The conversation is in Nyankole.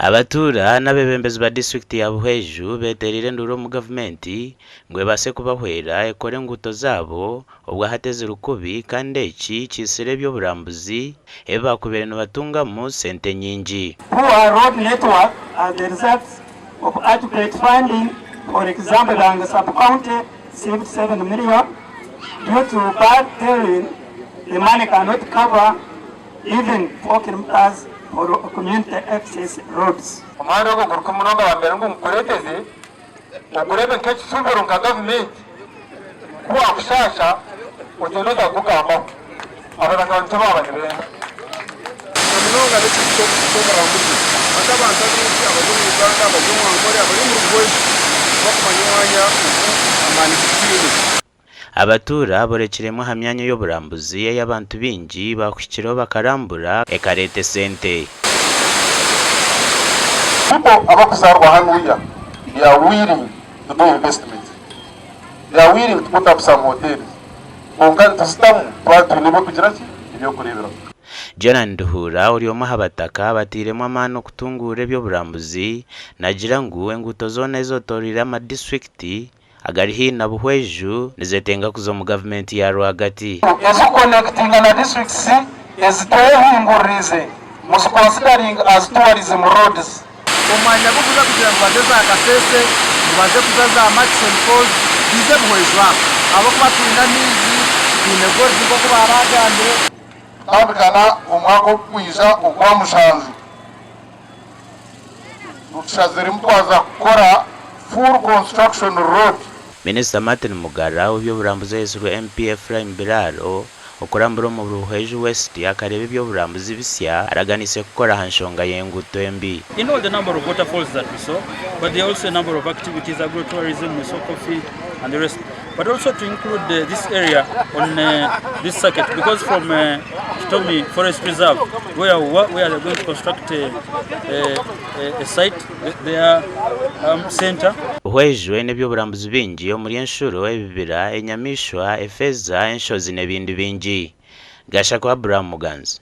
Abatuura n'abeebembezi ba disiturikiti ya Buhweju beetereire enduuru omu gavumenti ngu ebaase kubahwera ekore enguuto zaabo obwahati eziri kubi kandi eki kiitsire eby'oburambuzi ebi baakubaire nibatungamu sente nyingi. Poor road network as a result of adequate funding, for example Ibanga sub-county received 7 million, due to bad terrain the money cannot cover even 4 kilometres for community access roads. Omuhanda ogwo guri kubi munonga bambwira ngu ngukureeteze ogureebe nk'ekifubiro nka gavumenti ku waakushaasha ogyende otagugambaho. Abataka nikyo baaba nibenda. Na munonga n'ekintu ky'oburambuzi. Hati abantu abaingi abari omu Uganda, abari omu Ankole, abari omuri Buhweju tibakumanya omwanya ogu amaani gutwine. Abatuura borekire emwe aha myanya y'oburambuzi ei abantu baingi baakuhikireho bakarambura ekareeta esente. People abakuzaarwa hanuya they are willing to do investments, they are willing to put up some hotels kwonka nituzitamu twaba twine eby'okugira ki? Eby'okureeberaho. Jonan Nduhuura ori omwe aha bataka abatairemu amaani okutunguura eby'oburambuzi naagira ngu enguuto zoona ezetooroire amadisiturikiti agari haihi na Buhweju nizetenga kuza omu gavumenti ya rwagati. Ezikukonectinga na districts ezitwehinguririze muzi considering as tourism roads. Omwanya gw'okuza kugira ngu baze za Kasese, ngu baze kuza za Murchison Falls, bize Buhweju aha ahabw'okuba twine amaizi, twine gold nk'oku baaragambire. Kutandika na omwaka ogukwija ogwa mushanju, tushaziremu twaza kukora full construction road. Minisita Martin Mugarra ow'eby'oburambuzi oyetsirwe MP Ephraim Biraaro okurambura omu Buhweju West akareeba eby'oburambuzi bisya araganiise kukora aha nshonga y'enguuto embi. In all the number of waterfalls that we saw, but there are also a number of activities, agro-tourism, we saw coffee and the rest. But also to include uh, this area on uh, this circuit, because from uh, Kitomi Forest Reserve, where we are going to construct a, a, a site, their um, center. Buhweju eine eby'oburambuzi bingi omuri enshuro, ebibira, enyamaishwa, efeeza, enshozi n'ebindi bingi. Gashakwa Abraham Muganzi.